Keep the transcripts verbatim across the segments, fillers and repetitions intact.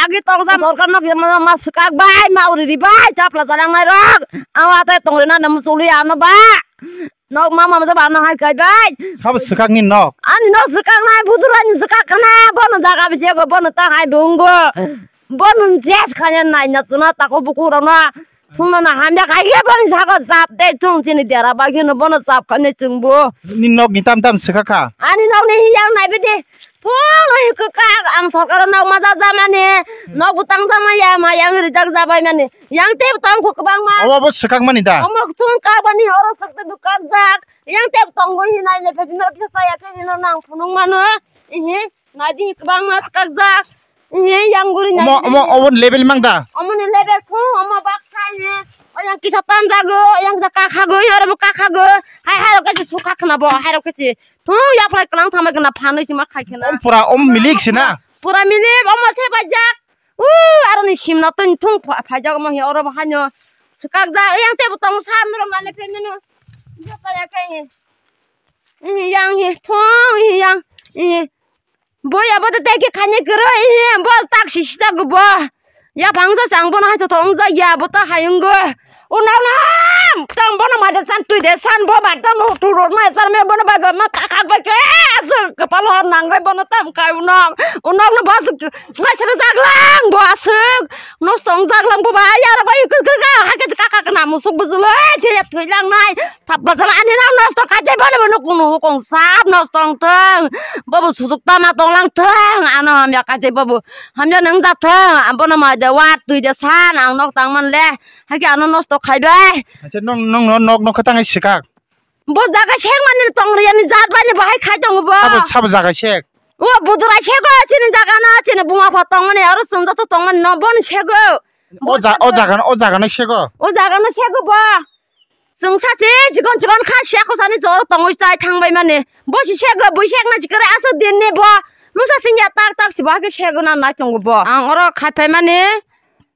Agi tongsa sorkar nok yama ma swkak bai, ma uri ri bai, chapla jalang nai rok. Awa tai tongri na namu chuli ano ba. Nok ma ma ba ano hai kai bai. Sabo swkak ni nok. Ani nok swkak nai, budura ni swkak kana, bono jaga bisi go, bono ta hai bungo. Bono jes khanya nai na tuna tako buku rona. Thungno na hamya khai ye boni sago jap de thung chini dera bagino bono jap khani chwngbo. Ni nok ni tam tam swkak kha. Ani nok ni hiyang nai bidi. Phung hi kwkak ang sorkar nok ma jajak mani. Nok butang jama ya ma yang rijak jabai mani. Yang te tong khu kwbang ma. Obo bo swkak mani da. Omo thung ka bani oro sakte dukak jak. Yang te tong go hi nai ne phedi nok sa ya ke no nang phunung mano. Ihi. Nadi kwbangma swkakjak. Ihi, yang guri nai. Omo, omo, omo level mang da? Omo ni level thung, omo bak khai ni. O yang kisa tanjago, yang ja kakhago, oro bo kakhago. Hai, hai, rok kachi sukha khna bo, hai, rok kachi. Thung, ya phrai klang thamai khna, phanoi sima khai khna. Om pura, om milik sina? Pura milik, omo the bajak. U, aro ni simna tun thung pha-, phaijak omo hi, oro bo haino. Swkakjak, yang te bo tong san ro mane phe meno. Yo kaya kai. Ihi, yang hi, thung, ihi, yang, ihi. Bo ya bo tei khe khaini kwrwi, bo tak si sijak bo. Ya phangsa chang bono hai thong jak ya bo ta hai wngwi. Unang nang tang bono ma de san twi de san bo ma tang bo tu rot ma san me bono ba ma ka ka ba ke aswk kwpal hor nang bai bono tam kai unang. Unang no ba suk ma sere jak lang bo aswk. Nos tong jak lang bo ba ya ra ba ikut ke ka ha ke ka ka na musuk bujul oi the ya thwi lang nai. Thap bajal ani nang nosto khaijai bono bono kunu hukong sap nosto wng thung. Bobo sujuk tama tong lang thung. Ano hamya khaijai bobo. Hamya nang jak thung. Bono mai de wat twi de san ang nok tang man le. Hake ano nosto khaibai. Acha nong nong no nok nok tang sikak. Bo jaga sek mani tong ri ani jat bai ni bahai khai tong bo. Sabo sabo jaga sek. O budura sego chini jaga na chini buma pha tong mani aro sung jato tong mani no bon sego. O ja o jaga o jaga no sego. O jaga no sego bo. Chwng sachi chikon chikon kha siya khosani jor tongwi chai thangbai mani. Bo si sego, bui sekna chikere aswk din ni bo. Mungsa singya tak tak si bo hake sego na nai tongo bo. Ang oro khai phai mani.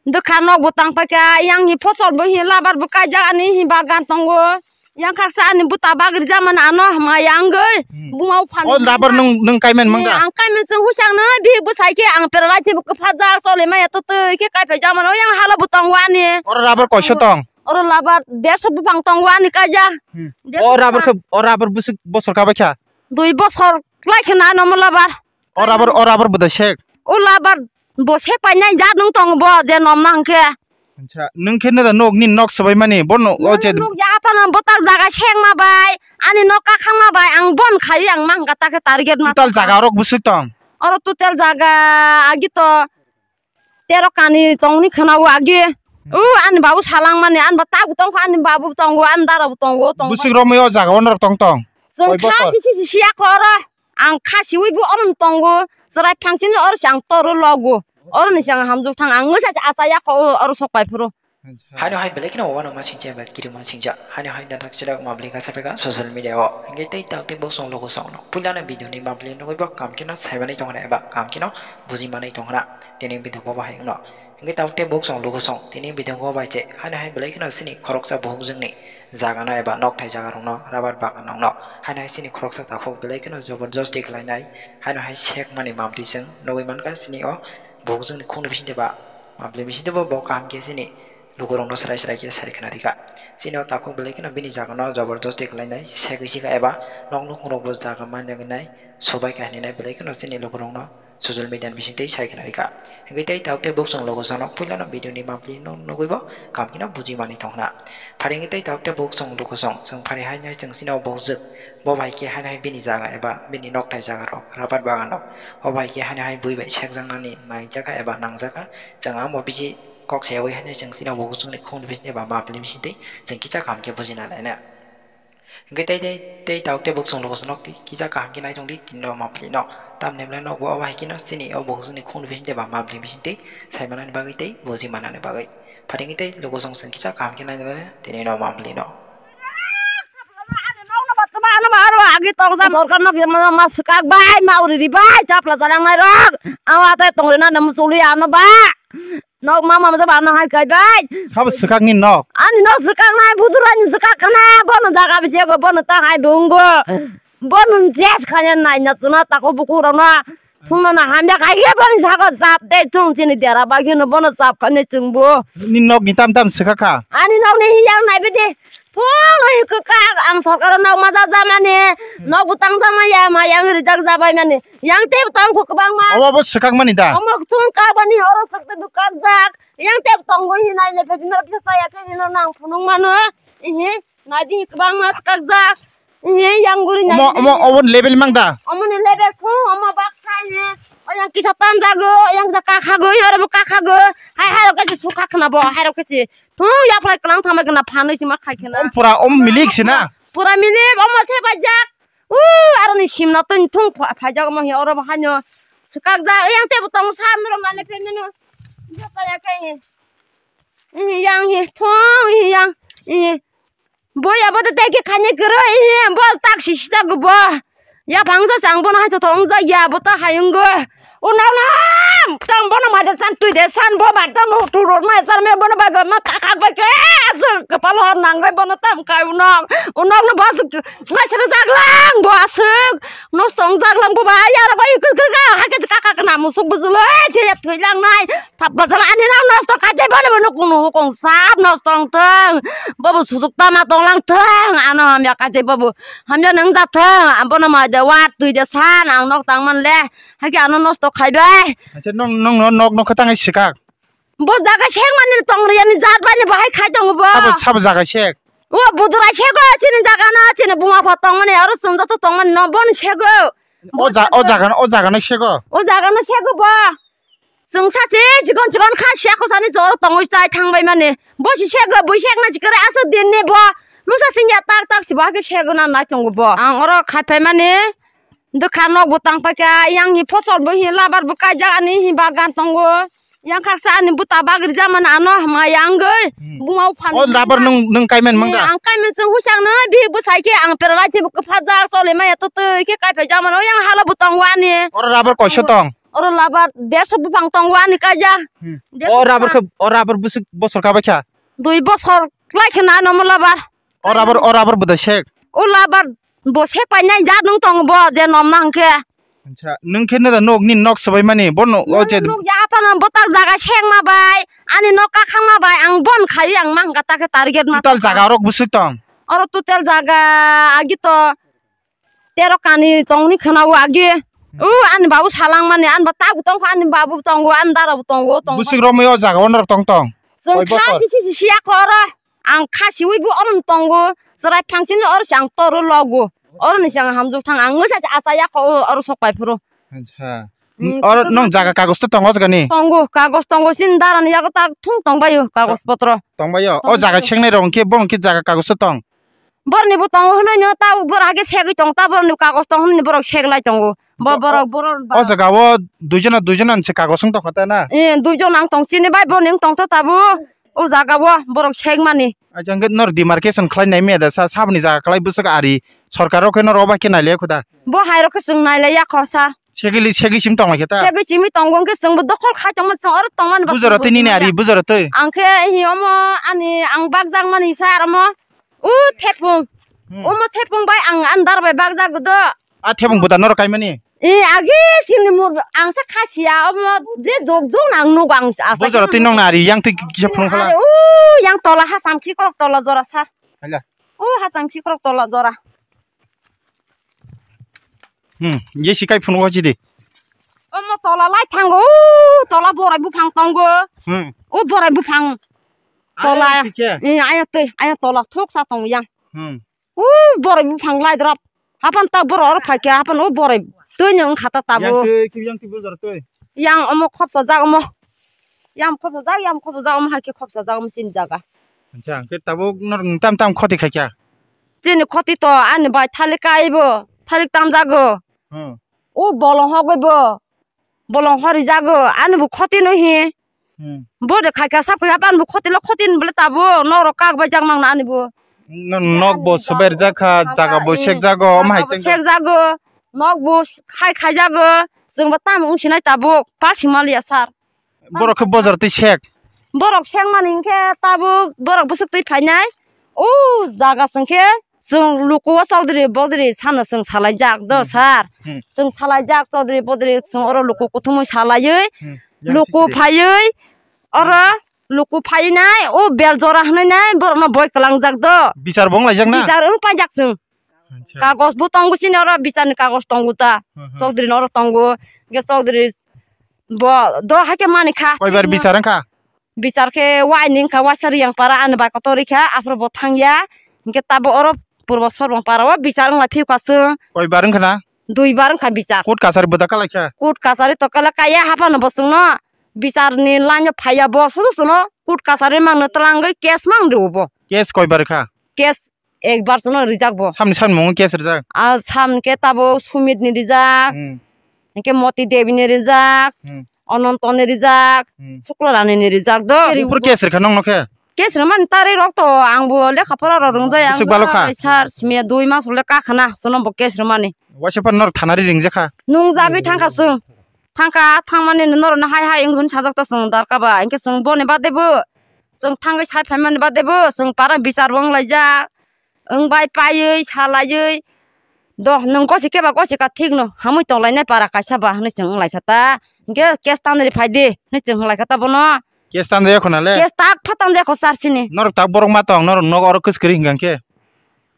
Dwkha nok bo tang paikha, yang hi phosol bo hi labar bo kaijak ani hi bagan tongo. Yang khaksa ani buta bagri jamani ano hama yangwi. Hmm. Buma uphan. O labar nung nung kaiman mangda. Ang kaiman chwng husang no bi bwsai khe ang peralai se bo kwphajak choli maya twtwi khe kai phai jamani o yang hala bo tongo ani. Oro labar koiso tong? Oro labar derso buphang tongo ani kaijak. Hmm. Derso buphang. O rubber khe, o rubber bwswk bosor kabaikha? Dui bosor lai khe na nomo labar. O rubber, o rubber bwdai sek? O labar bo sek painai jat nwng tongo bo je nomna hwnkhe. Acha, nwng khe neda nok ni nok swbai mani, bo no, o je nok ya aphano bo tak jaga sek ma bai, ani nok kakhang ma bai, ang bon khai ang mang kata khe target ma. Total jaga rok bwswk tong? Oro total jaga agi to tero kani tongni khwnao agi. Hmm. U ani babu salang mani, ani ba tabu tongkha, ani babu tongo, ani dara bo tongo, tongo. Bwswk romwi o jaga o norok tong tong? Chwng kha sisi sisi ya khoro. Ang kha siwi bo orom tongo. Chwrai phangsini oro se ang toro logo. Oro ni se ang hamjwk thang. Ang ngwsa se acha ya kho oro sok pai phuru. Haino hai belai kheno wano ma singcha ba kirima singcha. Haino hai nathak chilak mabli kasa peka social media o. Hingke tei tak tei bok song logo song no. Puila no video ni mabli nugui bo kam kino saimani tongna eba kam kino buji mani tongna. Tini video bo bahai no. Hingke tak tei bok song logo song. Tini video bo bai che. Haino hai belai kheno sini khoroksa bohok jwngni jaga no eba nokthai jaga rok no rubber bagan rok no. Haino hai sini khoroksa takhuk belai kheno jobor josti khlai nai. Haino hai sek mani mabli jwng nugui mankha sini o bohok jwngni khungni bising de ba. Mabli bising de bo bo kaham khe sini. Lukurokno srai srai khe sai khna rikha. Chini o takhuk belai kheno bini jagano jobordosti khlainai, segwi sikha eba nok nukhungrokbo jaga manya wngnai, sobai kha hininai belai kheno chini lukurokno social media ni bisingtwi sai khna rikha. Hwnkhe tei takhuk tei bukchung lukusongno puilano video ni mapli no nugwibo kaham kheno buji manwi tongkhna. Phari hwnkhe tei takhuk tei bukchung lukusong chwng phari haino chwng chini o bukjwk bo bai khe haino hai bini jaga eba bini nokthai jaga rok rabar bagan rok o bai khe haino hai bui bai sekjaknani naijakha eba nangjakha chwng amo bisi kok sayawi haino chwng chini bo chwngni khungni bisingtwi ba mapli bisingtwi chwng kisa kaham khe bujina laina. Hwnkhe tei tei tei tabuk tei bo chwng logo chwng nok twi kisa kaham khe naitung di tini o mapli no. Tamni hwnba nok bo obo hai kheno chini o bo chwngni khungni bisingtwi ba mapli bisingtwi sai manani bagwi tei buji manani bagwi. Phari hwnkhe tei logo chwng chwng kisa kaham khe nai laina tini o mapli no. Ani nokno ba twma ano ba aro agi tongsa sorkar nok yama ma swkak bai ma uri ri bai chapla jalang nai rok. Awa tai tongri na namu chuli ano ba. Nok ma ma ba ano hai kai bai. Sabo swkak ni nok. Ani nok swkak nai budur ani swkak kana bono jaga bisi go bono ta hai bungo. Bono jes khanya nai na tuna tako buku rok na. Phungno na hamya kha ye boni sago chap de thung chini dera bagwi no bono chap kha ne chwngbo. Ni nok ni tam tam swkha kha. Ani nok ni hiyang nai bidi. Phungno hi kwkak ang sorkar nok ma ja ja mani. Nok butang ja ma ya ma yang rijak ja bai mani. Yang te tong khu kwbang ma. Obo bo swkak mani da. Omo thung ka bani oro sakte du kak jak. Yang te tong go hi nai le phe dinor phe sa ya khe dinor nang phunung mano. Ihi. Nadi kwbangma swkakjak. Ihi yang guri nai. Omo, omo, omo level mang da? Omo ni level thung, omo bak khai ni. O yang kisa tanjago, o yang kisa kakhago, oro bo kakhago. Hai, hai, rok kachi sukha khna bo, hai, rok kachi. Thung, ya phrai klang thama khna, phanwi sima khai khna. Om pura, om milik sina. Pura milik, omo the bajak. U, aro ni simna tun thung pha-, phaijak omo hi, oro bo hanyo. Swkakjak, o yang te bo tong san ro mane phe meno. Joto ya khai. Ihi yang hi, thung, ihi yang, ihi. Bo ya bo de teki khani kero, ihi, bo tak si si tak bo. Ya phang sa sang bo na hai to thong ja ya bo ta hai ung go. Unang na, tang bo na ma de san tui de san bo ma tang bo tu ro ma san me bo na ba ga ma ka ka ba ke. Asu kapal hor nang bai bo na tam kai unang. Unang na ba su ma sere jaglang bo asuk. Nos tong jaglang bo ba ya ra ba ikul kul ka ha ke ka ka na musuk bujul. Te ya thui lang nai. Thap bajal ani nang nosto khaijai bono bono kunu hukong sap nosto wng thung. Bobo suduk tama tonglang thung. Ano hamya khaijai bobo. Hamya nang ja thung. Abono mai de wat twi de san ang nok tang man le. Hake ano nosto khaibai. Acha nong nong no nok nok khatang sikak. Bo jaga sek mani tong riya ni jat bani bahai khai tong bo. Sabo sabo jaga sek. O budura sego chini jaga na chini buma pha tong mani aro sung jato tong mani no bon sego. O ja o jaga o jaga no sego. O jaga no sego bo. Chwng sachi chikon chikon kha siya khosani jor tongwi chai thangbai mani. Bo si sego, bui sekna chikere aswk din ni bo. Mungsa singya tak tak si bo hakhe sego na nai tongo bo. Ang oro khai phai mani. Dukha nok bo tang paikha, yang hi phosol bo hi labar bo kaijak ani hi bagan tongo. Yang khaksa ani buta bagri jamani ano hama yang goi. Hmm. Buma uphan. O labar nung nung kaiman mangga. Ang kaiman chwng husang no bi bwsai khe ang peralai se bo kwphajak chole maya to twi khe kai phai jamani o yang hala bo tongo ani. Oro labar koiso tong. Oro labar derso buphang tongo ani kaijak. Hmm. Derso buphang. O rubber khe, o rubber bwswk bosor kabaikha? Dui bosor lai khe na nomo labar. O rubber, o rubber bwdai sek? O labar bo sek painai jat nwng tongo bo je nomna hwnkhe. Acha, nwng khe neda nok ni nok swbaimani, bo no, o je nok ya aphano botak jaga sek ma bai, ani nok kakhang ma bai, ang bon khai ang mang kata khe target ma. Total jaga rok bwswk tong? Oro total jaga agi to tero kani tongni khwna o agi. Hmm. O ani babu salang mani, ani ba tabuk tongkha, ani babu tongo, ani dara bo tongo, tongo. Bwswk romwi o jaga o norok tong tong? Chwng kha sisi sisi ya kho oro. Ang kha siwi bo oro tongo. Chwrai phang sini oro se ang toro logo. Oro ni se ang hamjok thang. Ang ngwsa achaya kho oro sok pai phuru. Acha. Hmm, oro nong jaga kagos to tongo jaga ni? Tongo, kagos tongo, sini dara ni yago ta thung tong baio, kagos potro. Tong baio? O jaga sengnai rok hwnkhe bo hwnkhe jaga kagos to tong? Borni bo tongo hwnwi no ta bor hake segwi tong ta borni kagos tong hwnwi borok seglai tongo. Bo borok borok o jaga o duijona duijona se kagos wng tongkha ta na? Eh, duijon ang tong chini bai borni wng tong ta tabuk o jaga o borok segmani. Acha hwnkhe nor demarcation khlai nai meda sa saboni jaga khlai bwswk ari sorkar rok khe nor obai khe nailai khuda. Bo hai rok khe chwng nailai ya kho sir. Segili segi sim tong lai khe ta? Segi simi tongo hwnkhe chwngbo dokhol khai tongma chwng oro tongmani ba. Bujaro twi nini ari bujaro twi. Ang khe hi omo ani ang bakjak mani sir omo. O thepung. Hmm. Omo thepung bai ang andar bai bakjak do. A thepung buda norok kaimani? E agi sini mur ang sa khasiya omo je jok jok nang nugo ang asa. Bujaro twi nong nari yang twi kisa phunukhala. Are, o yang tola hasam khikrok tola jora sir. Hala. O hasam khikrok tola jora. Hmm, ye sikai phunukha chidi. Omo tola lai thango, o tola borai buphang tongo. Hmm. O borai buphang tola. Ayo, tikhe. Eh, ayo tei, ayo tola thok sa tong yang. Hmm. O borai buphang lai drop. Hapan ta boro oro phaikha, hapan o borai twi ni wngkha ta tabuk. Yang twi, yang twi bujaro twi. Yang omo khopsa jak omo. Yang khopsa jak, yang khopsa jak omo hai khe khopsa jak omo chini jaga. Acha, hwnkhe tabuk norok tam tam khoti khaikha? Chini khoti to ani bai thalik kaibo, thalik tamjago. Hmm. O bolong hogwi bo, bolong hori jago, ani bo khoti no hi. Hmm. Bo de khaikha sap khaikha, ani bo khoti lo khoti ni bole tabuk norok kak bai jak mang na ani bo. Nok bo swbai rijak kha, jaga bo sek jago, omo hai teng. Sek jago, nok bo khai khai jago, chwng bo tam wng sinai tabuk, pal sima liya sir. Borok khe bojar twi sek. Borok sek mani hwnkhe tabuk borok bwswk twi phainai. O jaga chwng khe chwng luku o chaudhuri bodhuri sano chwng salaijak do Hmm. sir. Hmm. Chwng salaijak chaudhuri bodhuri chwng oro luku kuthumwi salaiwi Hmm. Yang luku sisi. phaiwi oro luku phainai o bel jora hwnwi nai borokno boi kwlangjak do. Bichar bo wnglaijak na? Bichar wng paijak chwng. Acha. Kagoj bo tongo chini oro, bichar ni kagoj tongo ta. Hmm, hmm. Chaudhuri ni oro tongo. Hwnkhe chaudhuri bo do haikhe mani kha. Koibar bichar wngkha? Bichar khe waini wngkha, waisa Riyangpara ani bai kotor rikha, aphuru bo thangya. Hwnkhe tabo oro purbo sorbong para o bichar wngla phiyokha chwng. Koibar wngkha na? Duibar wngkha bichar. Court kachari bwda kalaikha? Court kachari to kala kaya haphano bo chwngno bichar ni line o phaiya bo sudu chwngno court kachari mangno twlangwi case mang rwo bo. Case koibar kha? Case ekbar chwngno rijak bo. Samni samni mungo case rijak? Ah, sam khe tabo Sumit ni rijak. Hmm. Hwnkhe Moti Devi ni rijak. Hmm. Ononto ni rijak. Hmm. Sukla Rani ni rijak do. Buphuru case rikha nongno khe? Case rwmani tarik rok to ang bo lekha pora rok rwngjai ang. Bwswk balo kha? Sar simiya dui mas le kakhana chwngno bo case rwmani. Waisa phano norok thana ri ringjakha? Nungjabi thangkha chwng. Thangkha, thangmani norokno hai hai wngwi sajak ta chwng darka ba. Hwnkhe chwng boni bade bo, chwng thangwi sai phaimani bade bo, chwng para bichar bo wnglaijak. Wngbai paiwi, salaiwi, "Do, nwng gosi khe ba gosi kha thik no, hamwi tonglainai para kaisa ba," hwnwi chwng wnglaikha ta. Hwnkhe case tanwi phai di, hwnwi chwng wnglaikha ta bono. Case tanjak ya khuna le? Case tak pha tanjak ya kho sar sini. Norok tak borok ma tong, norok nogo oro kwskwrwi hwnkha khe.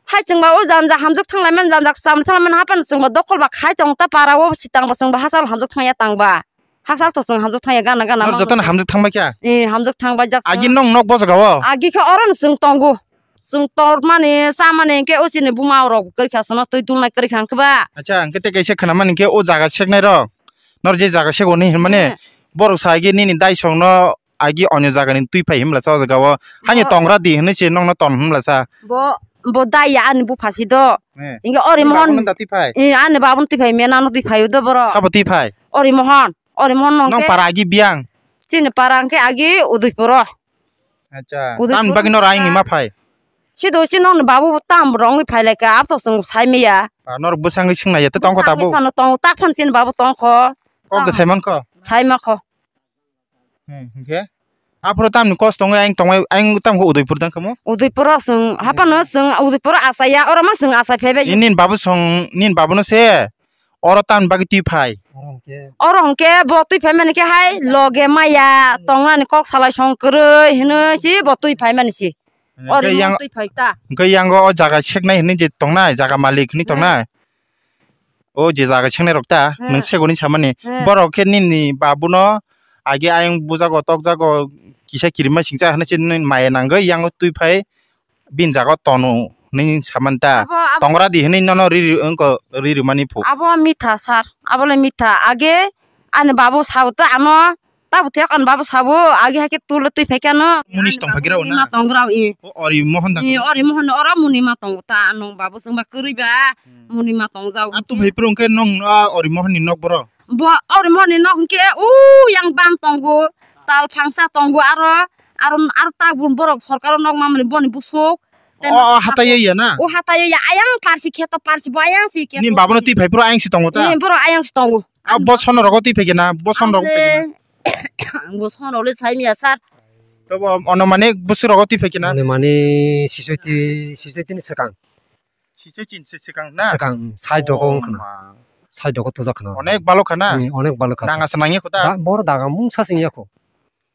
Hai chwngba o janja hamjak thanglaimani, janja kwcham thanglaimani haphano chwngba dokhol ba khai tong ta para o sitang ba chwngba hachal hamjak thangya tang ba. Hachal to chwng hamjak thangya gana gana. Norok jotono hamjak thangbai kha? Eh, hamjak thangbai jak. Agi nong nok bojaga o? Agi khe oro no chwng tongo. Chwng tormani chamani hwnkhe o chini buma rok kwrwi kha, chwngno twi dulnai kwrwi kha hwnkhe ba. Acha, hwnkhe tei kaisa khwnamani hwnkhe o jaga seknai rok. Nor je jaga sego ni hinmani. Eh. Borok sa agi nini daisong no agi onyo jagani twi phai himla cha o jaga o. Haino bo tongra di hinwi se nokno ton himla cha. Bo, bo dai ya ani bupha si do. Eh. Inge Ori Mohon. Ani babu no da twi phai? Eh, ani babu no twi phai, mena no twi phai do borok. Sabo twi phai? Ori Mohon, Ori Mohon nong. Nong ke para agi biyang? Chini para hwnkhe agi Udaipuro. Acha, Udaipuro tamni bagwi noro ayang ni ma phai? Sido si nokni babu tam rongwi phai lai ka, abo to chwng sai maya. Ah, norok bwsangwi swngnai ya, tei tongkho tabuk? Bwsangwi phano tongo, tak phano chini babu tongkho. Kok de sai mankho? Sai mankho. Hmm, hwnkhe? Aphuru tamni kos tongwi ayang tongwi, ayang tamkhe Udaipur tangkhamu? Udaipuro chwng, haphano chwng Udaipuro achaiya, oro ma chwng achai phaibai. Nini babu song, nini babuno se oro tamni bagwi twi phai? Oro hwnkhe bo twi phaimani khe hai loge maya tongnani kok salai song kwrwi hinwi si bo twi phaimani si. Oro hwnkhe yang twi phai ta. Hwnkhe yango o jaga seknai hinwi je tongnai, jaga malik hinwi tongnai. Hmm. O je jaga seknai rok ta, hmm, nwng segoni samani. Hmm. Borok khe nini babuno agi ayang bujago, tokjago, kisa kirima singcha hinwi se nini maya nangwi yango twi phai bini jaga o tono hinwi samani ta. Abo, abo tongra di hinwi nono ri, ri, wngkha ri rwmani phu. Abo mitha sir, abo le mitha. Age ani babu sao ta ano Tabo thek ani babu sabo, agi hai khe tula twi phai khe ano. Muni se tong phai khe rao na? Muni ma tong rao i. O Ori Mohon da. I Ori Mohon oro muni ma tong ta nong babu chwng ba kwrwi ba. Hmm. Muni ma tong jao. A tu phai phuru hwnkhe nong a Ori Mohon ni nok boro? Bo Ori Mohon ni nok hwnkhe u yang ban tongo, tal phangsa tongo aro, aro, aro tabuk borok sorkaro nok ma mani boni busuk. O, o hatai ya na? O hatai ya ayang parsi kheto parsi bo ayang si kheto. Ni babu no twi phai phuru ayang si tongo ta? Ni boro ayang si tongo. A bo sono rogo twi phai khe na, bo sono rogo phai khe na. Ang bo sono le sai miya sir. To bo ono mane busu rogo twi phai khe na. Ono mane sisoi ti, sisoi tini swkang. Sisoi tin si swkang na? Swkang, sai dogo wng khna. Sai dogo tujak khna. Onek balo khana? Hmm, onek balo khasa. Danga se nangya kho ta? Da-, bor daga mungsa sing ya kho.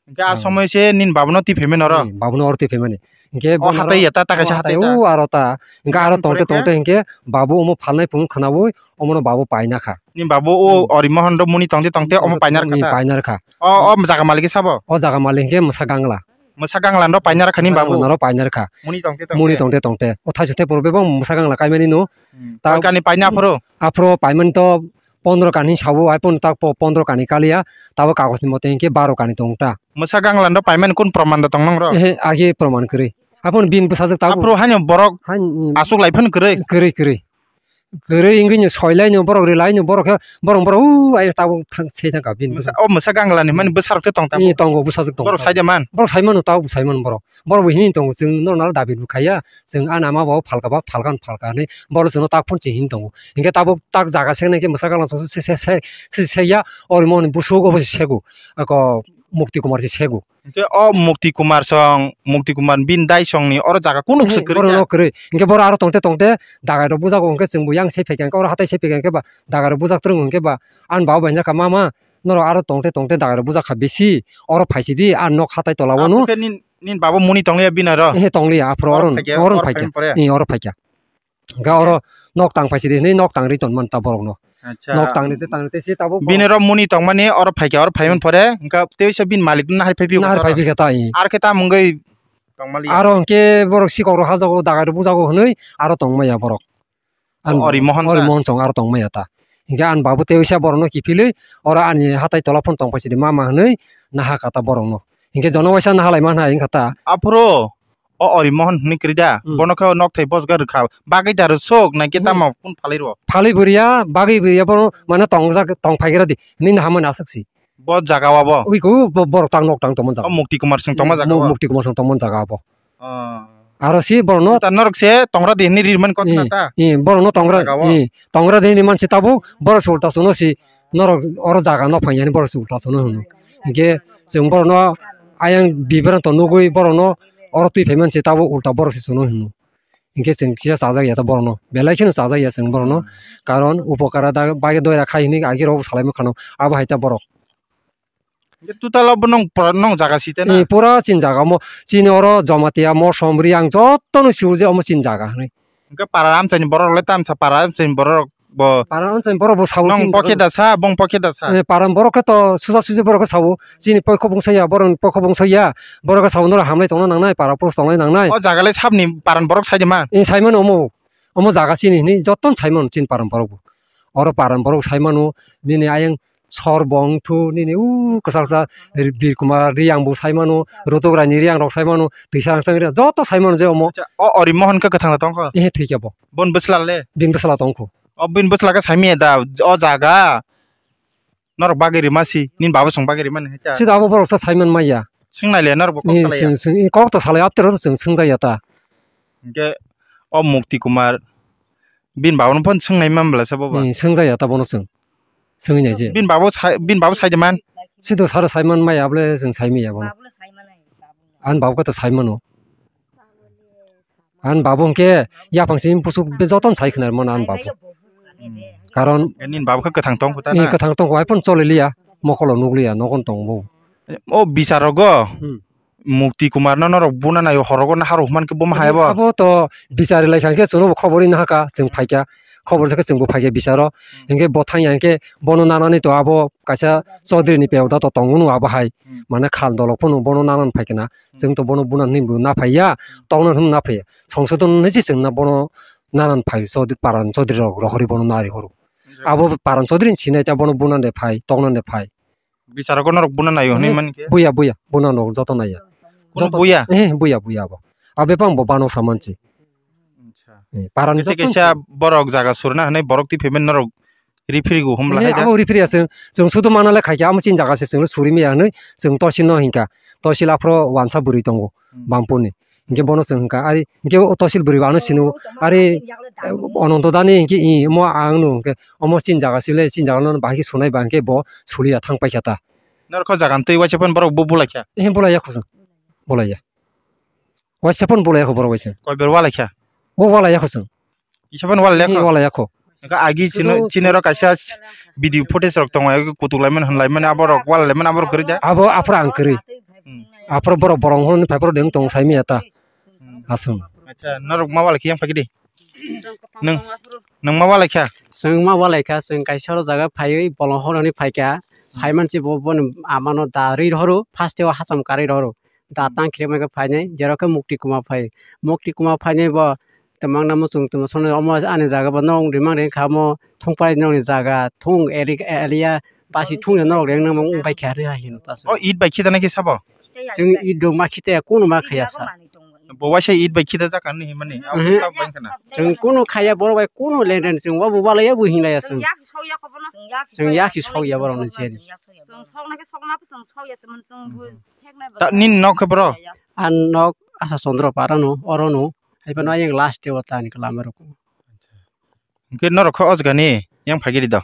Hwnkhe a somoi se nini babuno twi phaimani oro? Hmm, babuno oro twi phaimani. Hwnkhe o hatai ya ta, ta kaisa hatai ta? O aro ta. Hwnkhe aro tongte tongte hwnkhe babu omo phalnai phung khnaui omono babu paina kha. Nini babu o Ori Mohon ro muni tongte tongte omo paina rwkha ta? Paina rwkha. O, o jaga malik sabo? O jaga malik hwnkhe Mwsa Gangla. Mwsa Gangla no paina rwkha nini babu? Mwsa Gangla no paina rwkha. Muni tongte tongte? Muni tongte tongte. O thaisu thai poro bebak Mwsa Gangla kaimani no. Hmm. Ta kani paina aphuru? Aphuru paimani to pondro kani sabo, hai pono ta po-, pondro kani kaliya, tabo kagoj ni mote hwnkhe baro kani tong ta. Mwsa Gangla no paimani kun proman da tong nang ro? Ehe, agi proman kwrwi. Aphuru bini bwsajwk tabuk. Aphuru haino borok aswk lai phano kwrwi? Kwrwi, kwrwi. Kwrwi wngwi no soi lai no borok ri lai no borok khe borok borok u ai tabuk thang se thang ka bini. Mwsa, o Mwsa Gangla ni mani bwsarok te tong tabuk? Ee, tongo, bwsajwk tongo. Borok sai de man? Borok sai mano, tabuk sai mano borok. Borok bo hini tongo, chwng norok no dabi bo khaiya, chwng ani ama bo phalka ba phalka phalka hinwi borok chwngno tak phone se hini tongo. Hinkhe tabuk tak jaga seknai khe Mwsa Gangla se, se, se, se, se ya, Ori Mohon ni busuk obo se sego. Ako Mukti Kumar se sego. Hingke o Mukti Kumar song, Mukti Kumar bin dai song ni oro jaga kunu Ehe, se kwrwi borok kha? No kwrwi. Hingke borok aro tongte tongte dagai rok bujago hingke chwngbo yang se phaikha hingke oro hatai se phaikha hingke ba dagai rok bujak twrwng hingke ba ani baba bai hwnjakha, "Mama, norok aro tongte tongte dagai rok bujakha bisi, oro phaisidi ani nok hatai tola o no." Aphuru khe nin, nin baba muni tongliya bini aro? Ehe, tongliya, aphuru oro oro phaikha, oro oro phaikha. Phaikha. Hingke oro nok tang phaisidi hinwi nok tang ri tonmani ta borokno. Acha. Nok tang rite tang rite se tabuk bini borok oro muni tongmani oro phaikha, oro phaiman pore hingke tei se bini malik no nahar phai phio. Nahar phai phikha ta, ee. Ar khe ta mungwi tongmali. Aro hingke borok sikok rok hajago dagai rok bujago hinwi aro tongmaya borok. An Ori Mohan Ori ta? Mohan song aro tongmaya ta. Hingke ani babu tei waisa borokno kiphilwi oro ani hatai tola phano tong phaisidi mama hinwi naha kha ta borokno. Hingke jono waisa naha laima hinwi wngkha ta. Aphuru o Ori Mohan hinwi kwrwi da, hmm, bono khe o nok thai bosga rwkha. Bagwi da rwsuk naikhe hmm, tamo phone phalwi rwo? Phalwi bo rwya, bagwi bo rwya, bono mane tongjak, tong phaigra di hinwi naha mani aswk si. Bo jaga o bo? Ui ko bo-, borok tang nok tang tongmani jaga. O Mukti Kumar song tongma jaga o? Mukti Kumar song tongmani jaga bo. Oh. Aro si borokno ta norok se tongra di hinwi rimani kotha na ta? Ee, borokno tongra, jaga o? Ee, tongra di hinwi mansi tabuk borok se ulta suno si norok oro jaga no phai yani borok se ulta suno hino. Hingke chwng borokno ayang bibranto nugwi borokno oro twi phai mansi tabuk ulta borok se suno hino. Hingke chwng kisa chajak ya ta borokno, belai kheno chajak ya chwng borokno, karon upokara da bagwi doira khai hinwi agi rok salai mankha no abo hai ta borok. Hingke total o bo nong pura nong jaga site na? Ee, pura chini jaga omo, chini oro Jamatia, Mosom, Riang jotono siyo je omo chini jaga hinwi. Hingke para amchaini borok rok le tamsa para amchaini borok rok bo. Para amchaini borok bo sao nong chini pokhe jaga. Da sa, bong pokhe da sa. Ee, para borok khe to susa susi borok khe sao, chini pokhe bung saya, borok ni pokhe bung saya, borok khe sao norok hamlai tongna nangnai, para pros tongnai nangnai. O jaga le sabni para borok sai de ma? Ee, sai mano omo, omo jaga chini hinwi jotono sai mano chini para borok bo. Oro para borok sai mano, nini ayang Sor bong thu nini u kwchar kwchar Bir Kumar Riang bo sai mano, Rutuk Rai ni Riang rok sai mano, Twisa Rangchak Riang joto sai mano je omo. Acha, o Ori Mohan khe kwthang da tong kho? Ehe, thwi khe bo. Bon bwsla le? Bini bwsla tong kho. O bini bwsla khe sai manya da o jaga. Norok bagwi rima si, nini baba song bagwi rima ni hai ta. Sida abo borok sa sai man maya. Swng nai le norok bo kok salai ya. Swng, swng, kok to salai apter ro swng swng jaya ta. Hingke o Mukti Kumar Bini baba no phone swngnai man bwla se bobo. Ee, swngjak ya ta bono chwng. Swngwi nai je. Bini baba sai, bini baba sai de man. Sido sara sai man maya bole chwng sai maya bono. Ani baba khe to sai mano. Ani baba hwnkhe yaphang simi buchuk be jotono sai khna mano ani baba. Karon nini baba khe kwthang tong kho ta na? Ee, kwthang tong kho, hai phano choli liya, mokolo nuk liya, nogon tong bo. O bichar rogo. Hmm. Mukti Kumar no norok buna naio, horogo naharo hwnman khe bo ma hai bo? Abo to bichari lai kha khe chwngno bo khobor wi nahaka, chwng phai kha, khobor se khe chwng bo phai kha bicharo. Hmm. Hinkhe bo thang ya hinkhe bono nanani to abo kaisa Chaudhary ni peo da to tongo no abo hai. Hmm. Mane khal dolok phano bono nanani phai khe na. Hmm. Chwng to bono buna hwnwi bo na phai ya, hmm, tongna hwnwi na phai ya. Songsodon hwnwi se chwng na bono nanani phai Chaudhary, paran Chaudhary rok rohorwi bono nari horo. Hmm. Abo paran Chaudhary ni sinai ta bono buna de phai, tongna de phai. Bicharo ko norok buna naio hinwi mani khe? Buya, buya, buna norok joto naiya. Joto buya? Eh, buya, buya bo. Abe pang bo bano samanchi. Acha. Eh, paran joto kaisa borok jaga surna hinwi borok twi phaimani norok referee go humla hai da? Abo referee aswng, chwng sudu mana le khaikhe amo chini jaga se chwng suri maya hinwi chwng tosil no hinkha. Tosil aphro wansa bwrwi tongo, hmm, Bampur ni. Hinkhe bono chwng hwnkha, ari hinkhe o tosil bwrwi bo ano sino, ari, eh, Ononto dani hinkhe i omo ang no hinkhe omo chini jaga sile chini jaga no bahai khe sunai ba hinkhe bo suliya thang paikha ta. Norok kho jaga twi waisa phano borok bo bulai kha? Ehe, bulai ya kho chwng, bulai ya. Waisa phano bulai ya kho borok waisa. Koi ber walai kha? Bo walai ya kho chwng. Kisa phano walai ya kho? Ehe, walai ya kho. Hinkhe agi chini, chini rok kaisa video footage rok tongo, agi kutuk laimani, hwn laimani, abo rok wal laimani, abo rok kwrwi da? Abo aphuru ang kwrwi. Hmm. Aphuru borok bolong hwnwi phai phuru deng tong sai maya ta. Hmm. Aswng. Acha, norok ma wal khe yang phai di? Nwng, nwng ma wal kha? Chwng ma wal kha, chwng kaisa oro jaga phaiwi bolong hwnwi phai kha. Hmm. Phai mansi bo boni amano da rwi rohoro, first o hacham karwi rohoro. Da, hmm, tang khirima khe phainai, jero khe Mukti Kumar phai. Mukti Kumar phainai bo Twmang namo chwng twma songno omo ani jaga bo norok rimang reng kha omo thung pai norokni jaga thung eri-, area basi thung ya norok reng nang wng bai kha ri hai hino ta. O it bai khita naki sabo? Chwng it rok ma khita ya, kunu ma khaya sa. Bo waisa it bai khita jak ani himani. Mhm. Chwng kunu khaya borok bai kunu leng reng chwng obo walai ya bo hinlai ya chwng. Chwng yakhi sok ya borok ni cheri. Ta nini nok khe boro? An nok Asa Chandra Para no, oro no. Hai phano ayang last o ta ni kwlama rok. Hwnkhe norok khe o jaga ni yang phai giri do?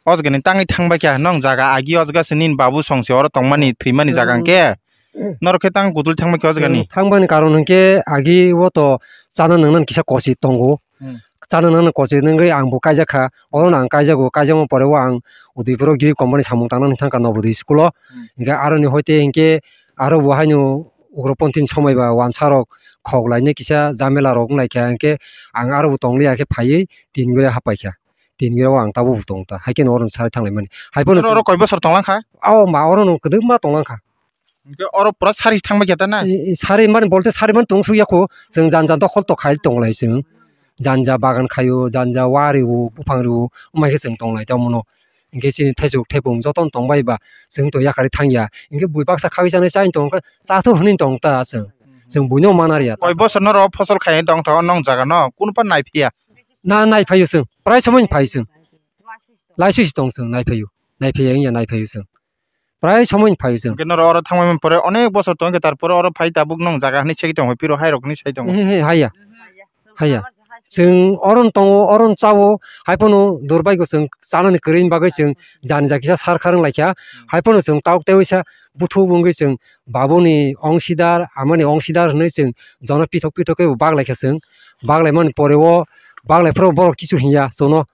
o jaga ni tangwi thangbai kha, nong jaga agi o jaga se nini babu song se oro tongmani thwimani jaga Hmm. hwnkhe, Hmm. norok khe tang kutul thangbai kha o jaga ni. Hmm, thangbani karon hwnkhe agi o to chana nangnan kisa kochi tongo. Hmm. Chana nangnan kochi nangwi ang bo kaijak kha, oro no ang kaijago, kaijakma pore o ang Udaipur o Girip company samung tangnani thang kha Nobodoi school o. Hmm. Hwnkhe aroni hoite hwnkhe aro bo haino ugroponthini somoi ba wansa rok khok lainai kisa jamela rok wng lai kha, hwnkhe ang aro bo tong liya khe phaiwi tin gure hapai kha. Tin gure o ang tabuk bo tong ta, hai khe no oro no sarai thang lai mani. Hai phano Oro, oro koi bosor tong lang kha? O ma oro no kwdwkma tong lang kha. Hwnkhe oro pura sari thang bai khe ta na? I, i, sari mani bolte sari mani tong suk ya kho. Chwng janja dokhol to khai tong lai chwng. Janja bagan khaio, janja wa rio, buphang rio, wng bai khe chwng tong lai tamo no. Hwnkhe chini thaichuk thaipung jotono tong bai ba, chwng to yakarwi thang ya. Hwnkhe bui baksa khagwi chanai chai tong kha, cha thur hwnwi tong ta chwng. Chwng buino mana rwya. Koi bosor no oro phosol khai tong tho nong jaga no, kunu phan nai phiya? Na nai phaio chwng, prai somoi phai chwng. Laisui si tong chwng, nai phaio. Nai phaiya wngya nai phaio chwng. Prai somoi phai chwng. Hwnkhe norok oro thangmani pore onek bosor tong khe, tarpore oro phai tabuk nong jaga hwnwi segwi tong, phiro hai rok hwnwi sai tongo. He, he, haiya. Haiya. Chwng oron tongo, oron chao, hai phano durbaigo chwng chanani kwrwini bagwi chwng jani ja kisa sar kharwng lai kha. Hai phano chwng tabuk tei waisa buthu wngwi chwng babuni ongsidar, amani ongsidar hwnwi chwng jono pithok pithok khe bo bak lai kha chwng. Bak lai mani pore o bak lai phuru borok kisu hinya chwngno.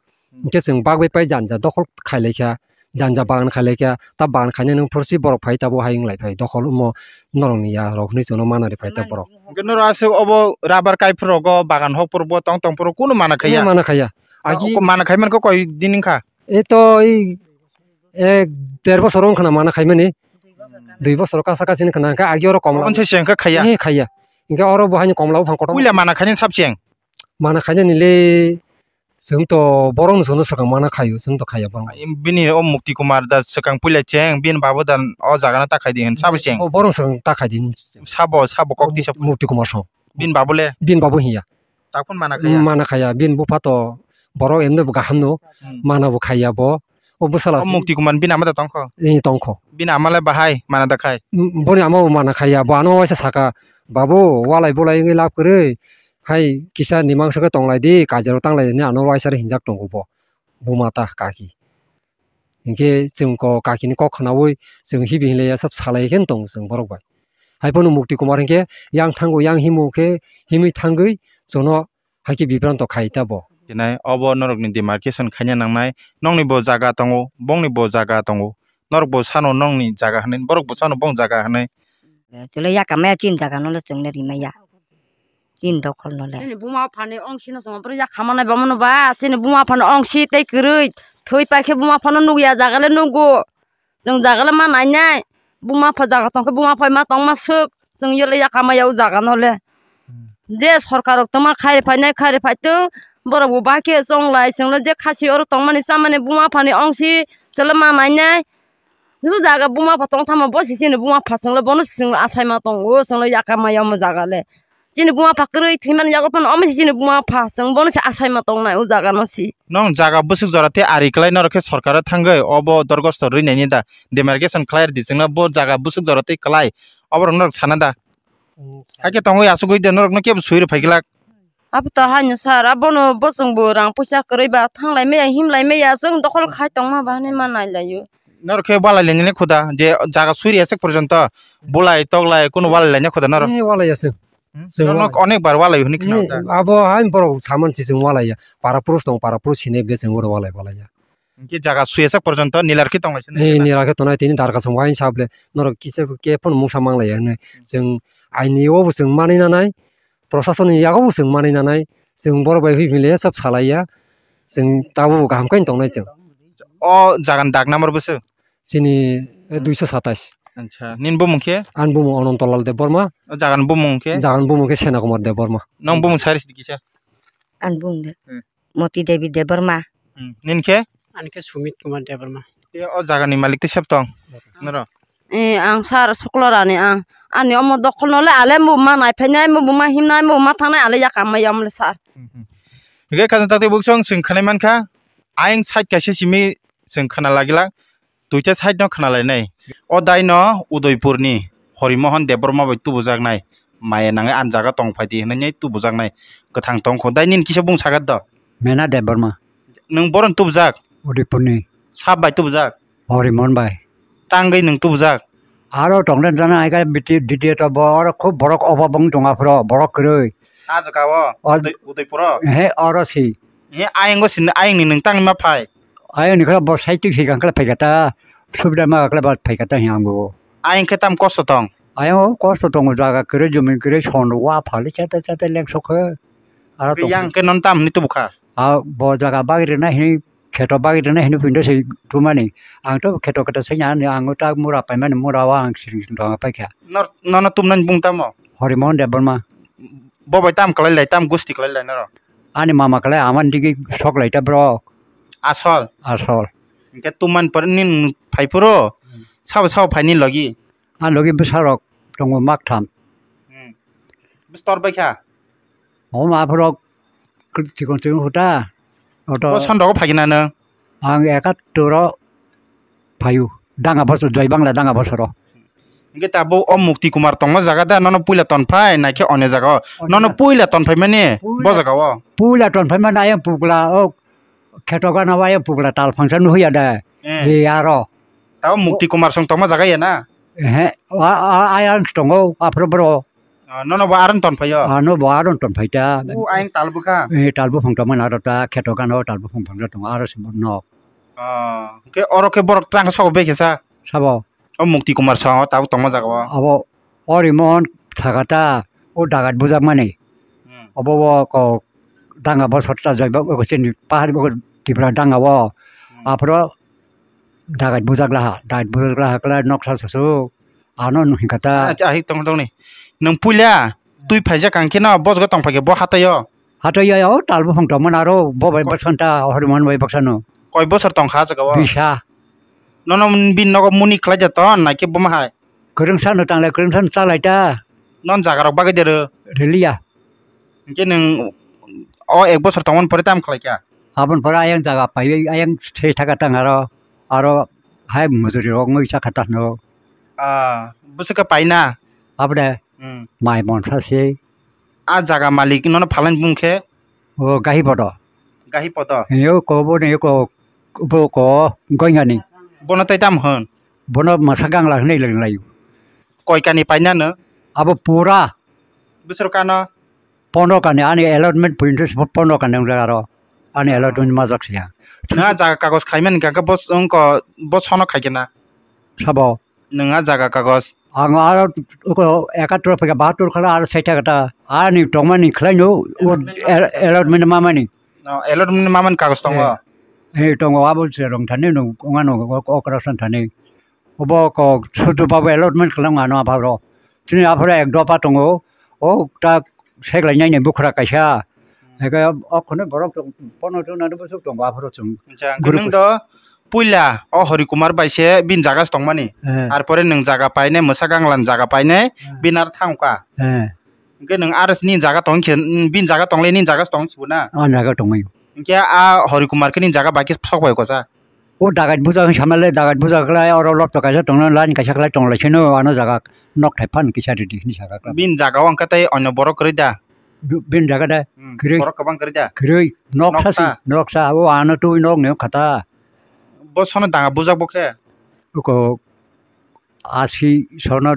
Hwnkhe chwng bak bai pai janja dokhol khai lai kha, janja bagan khai lai kha, ta bagan khainai nung phuru si borok phai tabo hai wng lai phai dokhol omo norok ni ya rok hinui chwngno mana ri phai ta borok. Hwnkhe norok aswk obo rubber kai phuru rogo bagan hok phuru bo tong tong phuru kunu mana khaiya? Mana khaiya. Agi mana khai man kho koi din wngkha? E to ei ek der bosor wng khna mana khai mani. Dui bosor kasa kasa wng khna hwnkhe agi oro komla. Oboni se se hwnkhe khaiya? He khaiya. Hwnkhe oro bo haino komla buphang kotor. Puila mana khainani sab se wng? Mana khainani le chwng to borok no chwngno swkang mana khaio, chwng to khaiya borok. Bini o Mukti Kumar da swkang puila cheng, bini babu da o jaga no ta khai di hin sabo cheng. O borok swkang ta khai di hin. Sabo, sabo kok tisa. Mukti Kumar song. Bini babu le? Bini babu hiya. Takhun mana khaiya? Mana khaiya, bini bupha to borok emne bo kaham no, hmm, mana bo khaiya bo. O bwsala o Mukti Kumar bini ama da tongkho? Ee, tongkho. Bini ama le bahai mana da khai? Boni ama bo mana khaiya, bo ano waisa saka, "Babu, walai bolai wngwi lab kwrwi, hai kisa nimang saka tonglai di, kaijarok tanglai," hinwi ano waisa hinjak tongo bo, buma ta kaki. Hinkhe chwng ko kakini kok khnaui chwng hibi hinlaiya sab salai khe tong chwng borok bai. Hai phano Mukti Kumar hinkhe yang thango, yang himo khe himwi thangwi chwngno Hakhe bibranto khai ta bo. Dinai obo norokni demarcation khaina nangnai, nokni bo jaga tongo, bongni bo jaga tongo, norok bo sano nokni jaga hinwi, borok bo sano bong jaga hinwi. Chwlwi yakam maya chini jaga no le chwng le rimaya. Chini dokhol no le. Chini buma phani ongsi no chwng bwrwi yakhamani bomo no ba, chini buma phani ongsi tei kwrwi. Thwi paikhe buma phano nukya jaga le nugo. Chwng jaga le ma nainai, buma pha jaga tongkhe buma phai ma tongma swk, chwng yole yakamaya o jaga no le. Hmm. Je sorkar rok tongma khairi phainai, khairi phai tong, borok bo bahai khe chonglai, chwng le je khasi oro tongmani chamani buma phani ongsi, chwle ma nainai. O jaga buma pha tong thangma bo si chini buma pha chwng le bono si chwng le achaima tongo, chwng le yakamaya omo jaga le. Chini buma pha kwrwi thwimani yago phano omo si chini buma pha, chwng bono se achaima tongnai o jaga no si. Nong jaga bwswk jora tei ari kwlai norok khe sorkar o thangwi obo dorgosto rwinaini da demarcation khlai rwdi chwngno bo jaga bwswk jora tei kwlai oborok norok sana da? Hmm. Hakhe tongwi asugwi de norokno kebo sui rw phai glak. Abo to haino sir, abono bo chwngbo rang puisa kwrwi ba thanglai maya himlai maya chwng dokhol khai tongma ba hinwi ma nailaio. Norok khe walai lainani khuda je jaga sui rwya sek porjonto bulai toklai kunu walai laina khuda norok? Eh, walai ya chwng. Hmm? Chwng norok walai. Onek bar walai hwnwi khna. Eh, abo hai borok saman si chwng walai ya. Para purus tong, para purus sini be chwng oro walai walai ya. Hwnkhe jaga suya sak porjonto nilar khe tong lai sini. Eh, nilar khe tongnai tini darkha song wain sable norok kisa khe phano mungsa manglai ya hwnwi. Chwng aini o bo chwng manwi nanai, prosason ni yago bo chwng manwi nanai, chwng borok bai hwi mile sab salai ya. Chwng tabuk kaham khe tongnai chwng. O jaga ni dak number bwswk? Chini, eh, duiso satais. Acha, nini bumung khe? Ani bumung Ananto Lal Debbarma. O jaga ni bumung khe? Jaga ni bumung khe Sena Kumar Debbarma. Nong bumung sari sidi kisa? Ani bumung de. Hmm. Moti Devi Debbarma. Hmm. Nini khe? Ani khe Sumit Kumar Debbarma. Tei o jaga ni malik tei sep tong? Noro? Eh, ang sir Suklorani ang. Ani omo dokhol no le ale mo ma nai phainai, mo ma himnai, mo ma thangnai ale yakam ma yam le sir. Hmm, hmm. Hingke khajang takti buksong chwng khwnai mankha, ayang side kaisa simi chwng khwna lagilak. Duita side no khna lainai. O dai no Udaipur ni Horimohon Debbarma bai tubujaknai. Maya nangwi ani jaga tong phaidi hinwi tubujaknai. Kwthang tongkho. Dai nini kisa bung sagat do? Mena Debbarma. Nwng boron tubujak? Udaipur ni. Sab bai tubujak? Horimon bai. Tangwi nwng tubujak? Aro tongden jana aika biti ditiya to bo oro khub borok obab wng tong aphro borok kwrwi. Ah, jaga o. O Udai-, Udaipuro? He, oro si. He, ayang go sin, ayang ni nwng tangwi ma phai? Ayang ni khala bo saitik si gangkla phaikata, subida ma gangkla ba phaikata hi ang bo. Ayang khe tam kosto tong? Ayang o kosto tongo, jaga kwrwi, jumi kwrwi, son wa phali chata chata leng sokhe. Aro tong. Yang khe non tam hwnwi tubukha? A, bo jaga bagwi rwna hwnwi, kheto bagwi rwna hwnwi puindo se tumani. Ang to kheto kheto se nya ni, ang ta mura paimani, mura o ang siring siring tongma paikha. Nor-, nono tumnani bung tamo? Horimon Debbarma. Bo bai tam kwlai lai, tam gusti kwlai lai noro? Ani mama kwlai, amani digi sok lai ta bro. Asol? Asol. Hwnkhe tumani pore nin phai phuru? Hmm. Sabo sabo phaini logi? A logi bwsarok tongo maktham. Hmm. Bwstor bai kha? Omo aphurok kr-, chikon chikon khuta. Oto. Bo sondogo phai khe nano? Ang ekattoro phaio. Danga bosor, Joy Bangla danga bosoro. Hwnkhe ta bo o Mukti Kumar tongma jaga da nono puila tonphai naikhe onyo jaga o? Onyo jaga. Nono puila tonphai mani bo jaga o? Puila tonphai mani ayang pukla o kheto gana o ayang pukla tal phangsa nuhuya da. Eh. He aro. Ta o Mukti Kumar song tongma jaga ya na? Ehe. A, a, ayang tongo aphro bro. Ah, nono bo aron ton phaio? Ah, no bo aron ton phai ta. U ayang tal bwkha? Eh, tal buphang tongmani aro ta, kheto gana o tal buphang phang tongo, aro se nok. Ah, hwnkhe oro khe borok twlang sok bai khe sa? Sabo? O Mukti Kumar song o tabuk tongma jaga o? Abo Orimon thaka ta, o dagat bujakmani. Hmm. Obo bo ko danga bosor ta jai ba, o chini pahar bo Tripura danga o. Hmm. Aphro dagat bujak laha, dagat bujak laha kla noksa susu. Ano nwng hwnkha ta. Acha, ahi tong tong ni. Nwng puila twi phaijak ang khe no bosgo tong phaikhe bo hataio? Hataio, o tal buphang tongmani aro bo bai ko- bwskan ta, Horiman bai bwsano. Koi bosor tong kha ah jaga o? Bisa. Nono bini nogo muni khlai ja ton, naikhe bo ma hai? Kwrwngsa no tanglai, kwrwngsa no chalai ta. Non jaga rok bagwi de rw? Riliya. Hwnkhe nwng o ek bosor tongmani pore tamo khlai kha? Aboni pore ayang jaga paiwi ayang se thaka tang aro, aro hai mujuri rok wngwi chakha tang no. Ah, bwswk khe paina? Abode. Hmm. Mai monsa se. A jaga malik nono phalani bung khe? O Gahi Podo. Gahi Podo? Yo ko bo ne ko, bo ko Goingani. Bono tai tam hwn? Bono masa gangla hwnwi leng laio. Koi kani paina no? Abo pura. Bwswk kano? Pono kani ani allotment pointis pono kani wngkha aro. Ani allotment majak siya. Nwng a jaga kagos khaimani hwnkha khe bo wngkha, bo sono khai khe na? Sabo? Nwng a jaga kagos. Ang aro uko ekatur phaikha bahatur khala aro saita kata. Ani tongmani khlaino o allotment mamani. No, allotment mamani kagos tongo? Eh, eh, tongo, abo se rong thani no, ongano okra san thani. Obo kok sudu babu allotment khlama ano apharo. Chini apharo ek dopa tongo. O ta seglai nai ni bukhra kaisa. Hmm. Eke o khone borok tong, pono tong nani bosok tongo apharo chwng. Acha, guru nwng do puila o Hori Kumar bai se bini jaga se tongmani. Eh. Ar pore nwng jaga painai, mwsa ganglan jaga painai, eh, bini ar thangkha. Eh. Hwnkhe nwng ar nini jaga tong khe, bini jaga tongle nini jaga se tong sibu na? Ah, jaga tongwi. Hwnkhe a Hori Kumar khe nini jaga bai khe sok bai kosa? O dagat bujak wng samale, dagat bujak khlai, oro lotto kaisa tongna, line kaisa khlai tong lai sino, ano jaga nok thai phan kisa ridi hini saka khlai. Bini jaga o hwnkhe tei onyo borok kwrwi da? Bi-, bini jaga de? Hmm, kwrwi. Borok kwbang kwrwi da? Kwrwi, nok sa si, nok sa. Nok sa, o ano twi nok ni khata. Bo sono danga bujak bo khe? Uko asi sono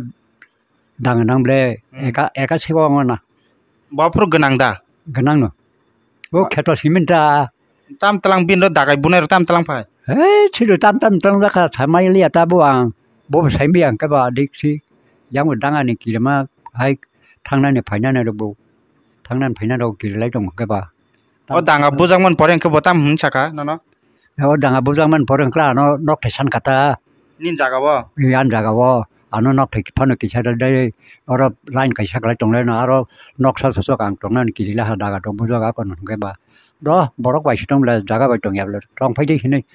danga nang ble, hmm, eka, eka sibo ongna. Bo phuru gwnang da? Gwnang no. O kheto simin ta. Tam tlang bini ro dagai bunai ro tam tlang phai? He, siro tam tam tlang jakha samai liya ta bo ang. Bo bo saimbi ang khe ba dik si. Yang bo danga ni kirima hai thangnani phainani ro bo. Thangnani phainani ro kirilai tong khe ba. O danga bujakmani pore hwnkhe bo tam hwn saka nono? O danga bujakmani pore hwnkhe ano nok thai san kha ta. Nini jaga o? Ee, ani jaga o. Ano nok thai phano kisa da dai. Oro line kaisa khlai tong lai no. Aro noksa sosok ang tong nani kiri laha daga tong bujak a kono hwnkhe ba. Do borok bai si tong bwle jaga bai tong ya bwle. Tong phai di hinui.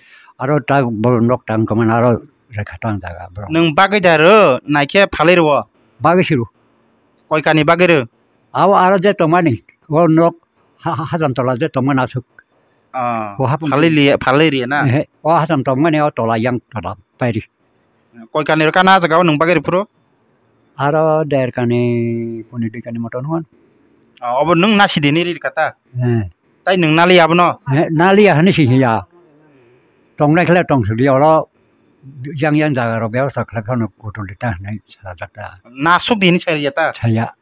Aro ta bo nok tang tong mani aro rekha tang jaga borok. Nwng bagwi da rw, naikhe phalwi rw o? Bagwi si rw. Koi kani bagwi rw? Abo aro je tongmani. O nok ha-, ha-, hajam tola je tongmani aswk. Ah, o hapung phalwi liya, phalwi riya na? Ehe, o hajam tongmani o tola yang tola pairi. Koi kani rw kana jaga o nwng bagwi rw phuru? Aro der kani, puni dui kani moto nung. Ah, obo nwng nasi dini ri kata? Eh. Tai nwng nali abono? Eh, nali ya hani si ya. Tongnai khlai tong sidi oro yang yang jaga rok bebasta khlai phano kutung di ta hinwi sajak ta. Nasuk di hinwi sai ya ta? Saya.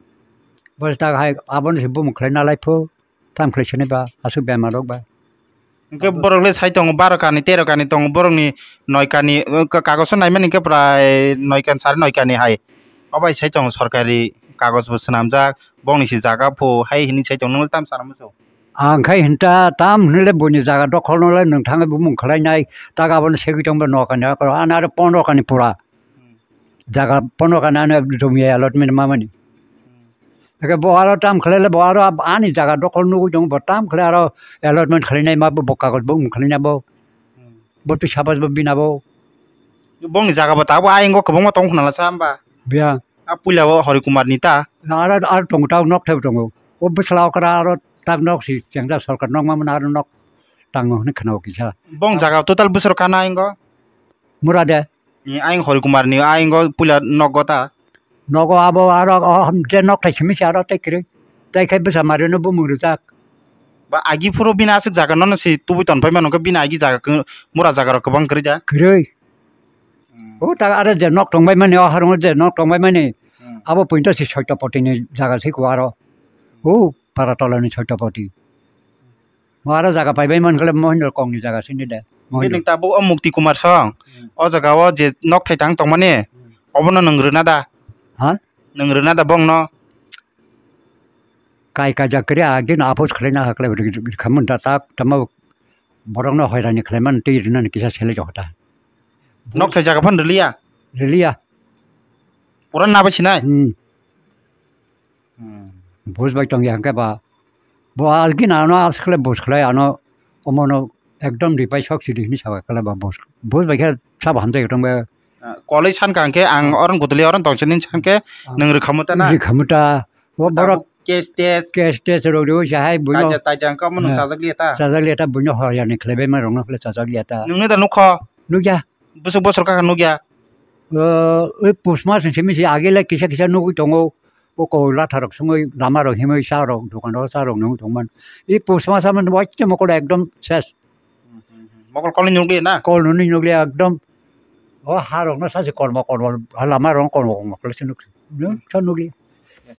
Bo ta hai aboni se bumung khlai nalai phu. Tam khlai sini ba asuk bemar rok ba. Hingke borok le sai tongo baro kani, tero kani tongo, borokni noi kani, uh, ka-, kagoso naimani hingke prai noi kani, sari noi kani hai. Obai sai tongo sorkari kagoj bo swnamjak, bongni se jaga phu hai hinwi sai tongo, nwng tam sana muchung. Ang khai hinta tam hinle buini jaga dokhol no le nwng thangwi bumung khlai nai, tak abono segwi tongba nok ani akoro, ani aro pondro kani pura. Hmm. Jaga pondro kani ano jumi allotment mamani. Hmm. Eke bo aro tam khlai le bo aro ab-, ani jaga dokhol nugwi tong bo tam khlai aro allotment khlai nai ma bo, bo kagoj bo wng khlai na bo. Hmm. Bo twi sabaj bo bina bo. Bongni jaga bo tabo ayang go kwbangma tong khna la sa hamba? Biya. A puila o Hari Kumar ni ta? Aro, aro tongo, tak nok thai tongo. O bwsla okra aro tak nok si chengjak sorkar nok ma mano aro nok tango hwnwi khna o kisa. Bong jaga total bwswk kana ingo? Mura de. Ni ayang Hari Kumar ni ayang go puila nok go ta? Nogo abo aro o je nok thai simi si aro tei kwrwi. Tei khe bwsa mari no bumung rijak. Ba agi phuru bini aswk jaga no si tubui ton pai mano khe bini agi jaga khe mura jaga rok kwbang kwrwi da? Kwrwi. Hmm. O ta aro je nok tong bai mani, o harung je nok tong bai mani. Hmm. Abo pointo si Soitopoti ni jaga si ko aro. O para tola ni Soitopoti. Mo aro jaga pai bai man khle Mohindra kong ni jaga sini de. Mohindra. Bini tabuk o Mukti Kumar song. Hmm. O jaga o je nok thai tang tong mani. Hmm. Obono nwng rwna da? Ha? Nwng rwna da bong no? Kai kaijak kri a din apos khlai na hakle khamun ta tak tamo borok no hoirani khlai man twi rwna ni kisa sele jok ta. Nok thai jaga phan rwliya? Rwliya. Pura na bai sinai? Hmm. Hmm. Bus bai tong ya hwnkhe ba, bo algin ano askle bus khlai ano omono ekdom ripai sok sidi hinwi sa khlai ba bus, bus bai khe sabo hamjai tong ba. Ah, kolai san ka hwnkhe ang oron gutuli oron tong sini san khe ah, nwng rwkhamu ta na? Rwkhamu ta. Bo borok cash test. Cash test rok rw sa hai buino. Taija, taija hwnkhe omo nwng ah, chajak liya ta? Chajak liya ta buino hor yani khlai bai ma rok no khlai chajak liya ta. Nwng no da nukho? Nukya. Bwswk bosor kaka nukya? O, oi pus mas ni simi si agile kisa kisa nugui tongo. O ko latha rok sungui lama rok himui sa rok dokan rok sa rok nung tongman. I pus mas aman waite mokol ekdom ses. Mokol kolni nukliya na? Kol nuni nukliya ekdom. O ha rok no sasi kormo kormo, ha lama rok kormo kormo kolo si nuk. Nuk sa nukliya.